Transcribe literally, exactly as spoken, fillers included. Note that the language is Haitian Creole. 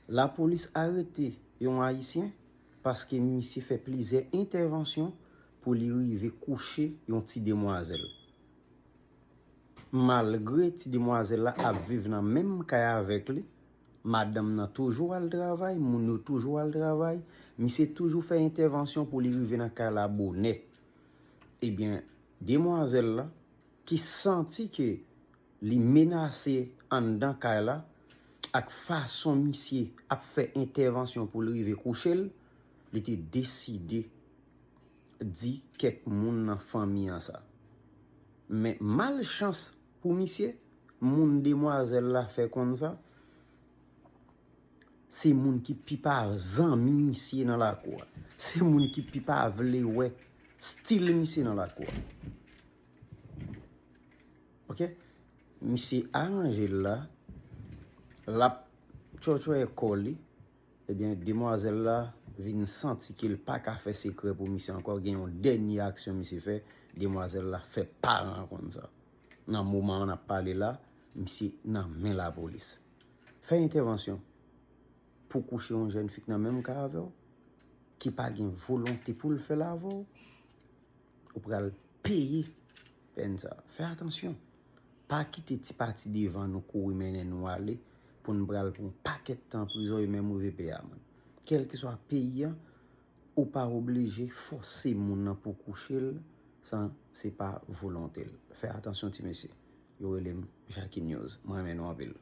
Lapolis arete yon Ayisyen paske misye fè plizyè entèvansyon pou li rive kouche yon ti demwazèl. Malgre ti demwazèl la ap viv nan menm kay avèk li, madanm nan toujou al travay, moun yo toujou al travay, misye toujou fè entèvansyon pou li rive nan kay la bonè. Ebyen, demwazèl la, ki santi ke li menase anndan kay la, ak fason misye ap fè entèvansyon pou l rive kouche l, li te deside di kèk moun nan fanmi an sa. Men malchans pou misye, moun demwazèl la fè konn sa, se moun ki pi pa zanmi misye nan lakou a. Se moun ki pi pa vle wè stil misye nan lakou a. Ok? Misye aranje l la, l ap tchòtchòye kò li, ebyen, demwazèl la vin santi ke l pa ka fè sekrè pou misye ankò. Gen yon dènye aksyon misye fè, demwazèl la fè paran konn sa. Nan moman an ap pale la, misye nan men lapolis. Fè entèvansyon pou kouche yon jèn fi k nan menm kay avè w, ki pa gen volonte pou l fè l avè w, ou pral peye pèn sa. Fè atansyon. Pa kite ti pati devan nou kouri mennen nou ale pou n pral pou yon pakèt tan prizon e menm rive peye amann. Kèlkeswa peyi an, ou pa oblije fòse moun nan pou kouche l san se pa volonte l. Fè atansyon ti mesye. Yo rele m Jackie News. Mwen renmen nou anpil.